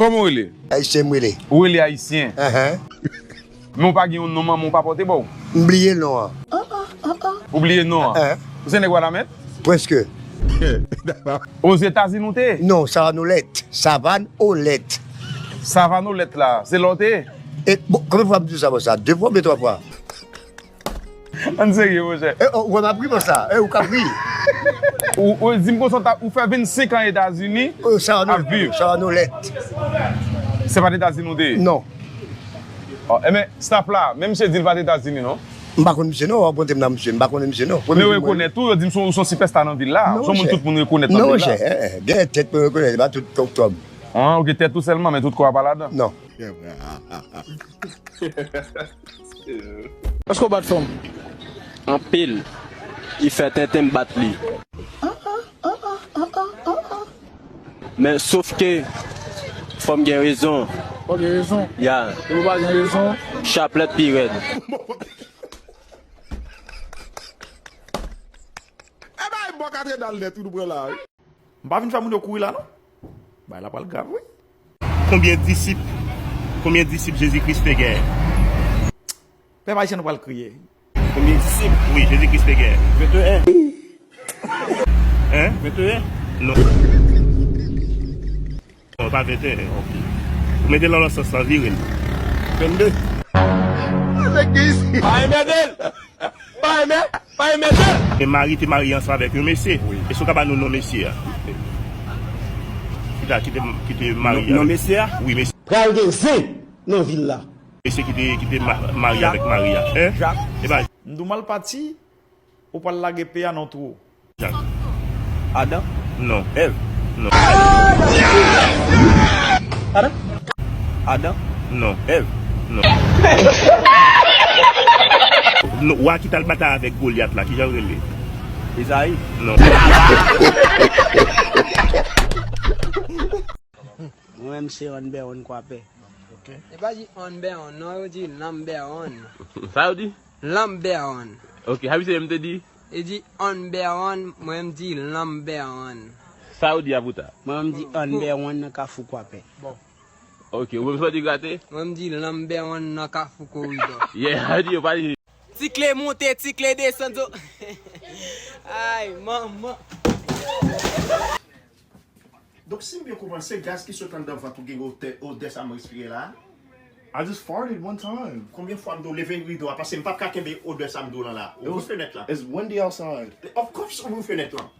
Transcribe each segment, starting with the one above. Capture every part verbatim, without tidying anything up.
Kòman w rele? Ayisyen m rele. Ou rele Ayisyen? Ahan. Men w pa gen yon non manman w pa pote ba w? M bliye non an. Ou bliye non an? Ahan. Ou se nèg Wanament? Prèske. Ozetazini w te ye? Non, Savanolèt. Savanolèt. Savanolèt la, se la w te ye? E, bon, konbyen fwa m di w sa konsa? De fwa oubyen twa fwa? Ann serye, monchè. E, o, ou wè m ap ri konsa. E, ou k ap ri. Ou, ou di m konsa, ou ta, ou fè vennsenk an Etazini, ap viv. Savanolèt. Se pa t Etazini w te ye? Non. Oh, enben, staff la, men misye di l pa t Etazini, non? M pa konn misye, non. W ap montre m nan misye. M pa konnen misye, non. Men yo rekonèt ou, yo di m se yon, se yon sipèsta nan vil la. Se yon moun tout moun rekonèt nan vil la. Non, monchè. Gen tèt mwen rekonèt, se pa tout kò m. Ah, ok, tèt ou sèlman, men tout kò a pa ladan. Non. Èske w bat fanm? Anpil. Li fè tenten m bat li. Men sof ke fò m gen rezon. Fò gen rezon. Ya. Si w pa gen rezon. Chaplèt pi rèd. E bay bò katedral nèt wi nou pran la wi. M pa vin fè moun yo kouri la non. Bagay la pral grav wi. Konbyen disip, konbyen disip Jezi Kris te gen? Pèp ayisyen nou pral kriye. Konbyen disip? Wi, Jezi Kris te gen. Venteyen. Hein? Venteyen? Non. Non, pa venteyen, ok. Ou mete l nan lòt sans lan, vire l. Vennde. Nèg ki isi. Pa enmède l! Pa enmè, pa enmède l! E Mari te marye ansanm avèk yon mesye. Wi. Èske w ka ba nou non mesye a? Ki ta, ki te, ki te marye avèk. Non mesye a? Wi, mesye. Pral gen zen nan vil la. Mesye ki te, ki te ma-, marye avèk Mari a. Hein? Jak. E pa. M di w m al pati, ou pral lage peyi a nan twou. Jak. Adan? Non. Èv? Non. Adan? Adan? Non. Èv? Non. Non, wa ki t al batay avèk Golyat la, kijan l rele? Ezayi? Non. Mwen menm se Onbèwonn Kwapè. Ok. Yo pa di Onbèwonn, non, yo di Lanbèwonn. Sa yo di? Lanbèwonn. Ok, sa misye menm te di? Li di Onbèwonn, mwen m di Lanbèwonn. Sa yo di a pou ta? Mwen m di Onbèwonn nan Kafou Kwapè. Bon. Ok, ou menm sa w di grate? Mwen m di Lanbèwonn nan Kafou Koridò. Yeah, sa yo di yo pa di. Ti kle monte, ti kle desann, zo. Ay, manman. Donk, si m byen konprann, se gaz ki sot anndan vant ou ki gen odè, odè sa m respire la a? I just farted one time. Konbyen fwa m di w leve rido a? Paske m p ap ka kenbe odè sa m di w lan la. Ouvri fenèt la. It's windy outside. Of course, ouvri fenèt lan.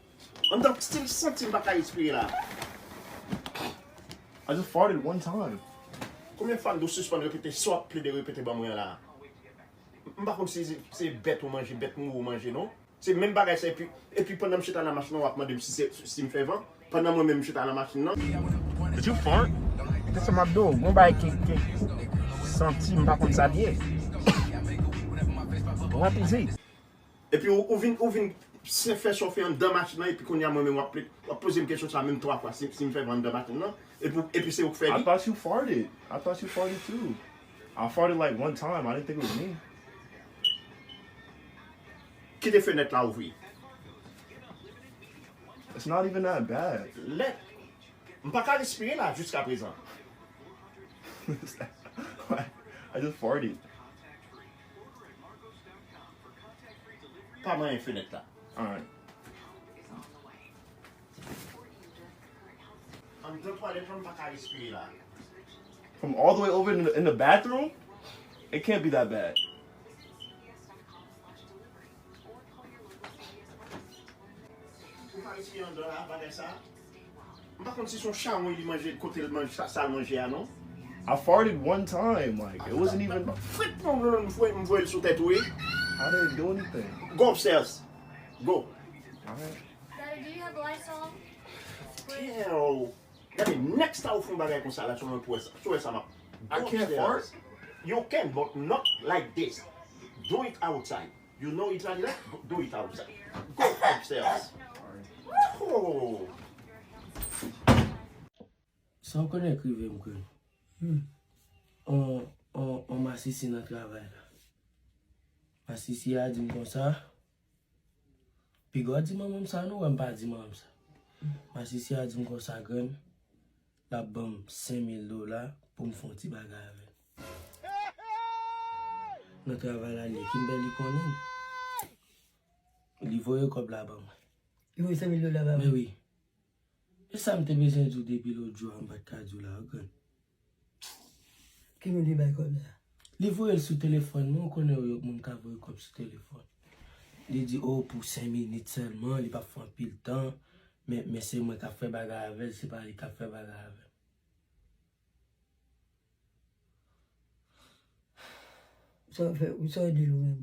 Anndan, still santi m pa ka respire la. I just farted one time. Konbyen fwa m di w sispann repete sa w ap plede repete ban mwen an la a? M pa konn si se, se bèt ou manje, bèt mouri ou manje, non. Se menm bagay sa, epi, epi pandan m chita nan machin nan, w ap mande m si se, si m fè van, pandan mwen menm m chita nan machin nan. Did you fart? Se sa m ap di w, gon bagay ki, ki santi m pa konn sa l ye. What is it? Epi ou, ou vin, ou vin se fè sa w fè anndan machin nan, epi kounye a mwen menm w ap, w ap poze m kesyon sa menm twa fwa, si, si m fè van anndan machin nan, epi, epi se ou k fè li. I thought you farted. I thought you farted too. I farted like one time. I didn't think it was me. Kite fenèt la ouvri. It's not even that bad. Lè, m pa ka respire la jiskaprezan. What? I just farted. Pa manyen fenèt la. Alright. Anndan twalèt lan m pa ka respire la. From all the way over in the, in the bathroom, it can't be that bad. Ou pa respire anndan la, bagay sa? M pa konn si se yon chawony li manje kote l manje sa, sa l manje a non. I farted one time, like, it wasn't even. Frit non, non, non, m voye, m voye l sou tèt ou wi. I didn't do anything. Go upstairs. Go. Alright. Daddy, do you have Lysol? Damn. Gade, next time ou fè yon bagay konsa la, sou mwen pou wè sa, sou wè sa m ap. I can't fart? You can, but not like this. Do it outside. You know it like that? Do it outside. Go upstairs. Oh. Sa w konnen k rive m, Gwen? Hmm. On, on, on masisi nan travay la. Masisi a di m konsa, piga w di manman m sa non, wè m pa di manman m sa. Masisi a di m konsa, Grann, L ap ban m senk mil dola pou m fè yon ti bagay avè l. Nan travay la, li Kimberly konnen. Li voye kòb la ban mwen. Li voye senk mil dola ba mwen. Men wi. E sa m te bezwen di w depi lòt jou a, m pa t ka di w la, grann. Ki moun li bay kòb la? Li voye l sou telefòn mwen, ou konnen yo moun ka voye kòb sou telefòn. Li di, o, pou senk minit sèlman, li p ap fè anpil tan, men, men se mwen k ap fè bagay avè l, se pa li k ap fè bagay avè m. Sa w fè, sa w di l ou menm?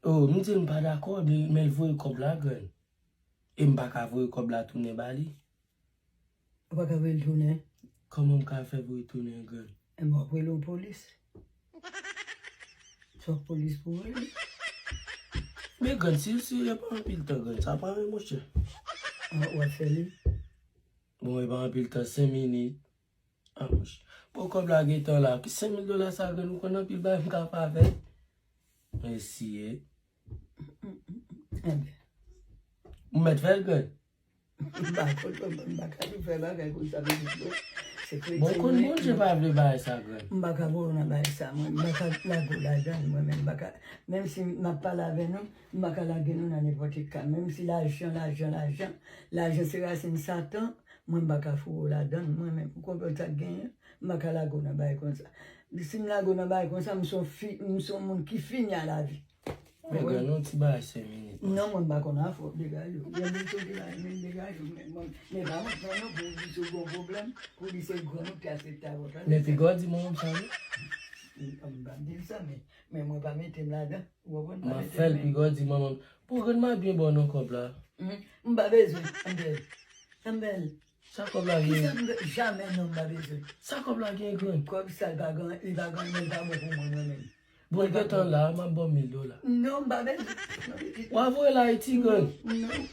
O, m di l m pa dakò, men, men l voye kòb la, grann. E m pa ka voye kòb la tounen ba li. Ou pa ka voye l tounen? Kòman m ka fè voye tounen, grann? Enben, w ap rele yon polis. Se yon polis pou w rele. Men, grann, si, si, e pa anpil tan, grann. Sa pa anyen, monchè. An, w ap fè li? Bon, e pa anpil tan, senk minit. Ah, monchè. Bon, kòb la gentan la. Ki senk mil dola sa, grann, ou konn anpil bagay m ka fè avè l? Mèsi, e. Enben. M mèt fè l, grann? M pa konn, m pa ka di w fè bagay konsa, pitit mwen. Se kretyen mwen. Bon, konn Bondye pa vle bagay sa, grann. M pa ka voye w nan bagay sa, mwen. M pa ka lage w ladan l, mwen menm. M pa ka, menm si m ap pale avè nou, m pa ka lage nou nan nenpòt ka. Menm si lajan, lajan, lajan, lajan se rasin Satan, mwen m pa ka foure w ladan l, mwen menm. Ou konprann sa k genyen? M pa ka lage w nan bagay konsa. Si m lage w nan bagay konsa, m se yon fi, m se yon moun ki fini a lavi. Men grann, yon ti bagay senk minit. Non, mwen m pa konn afè w, degaje w. Yon moun soti la, men degaje w, men mwen, men pa wont mwen non, pou w di si w gen yon pwoblèm, pou w di se grann ou ki aksepte avòtman. Men piga w di manman m sa, wi. M, m pa di l sa, men, men mwen pa mete m ladan. Ou konprann? M pa mete m. M ap fè l, piga w di manman m. Pou grann m ap byen ba w nan kòb la. M, m pa bezwen, Ambèl. Ambèl. Sa kòb la gen? Kisa m be-, jamè non, m pa bezwen. Sa kòb la gen, grann? Kòb sa, li pa gen, li pa gen, men li pa bon pou mwen, mwen menm. Bon, li gentan la, m ap ba w mil dola. Non, m pa bezwen. Non, pitit. W a voye l Ayiti, grann? Non, non.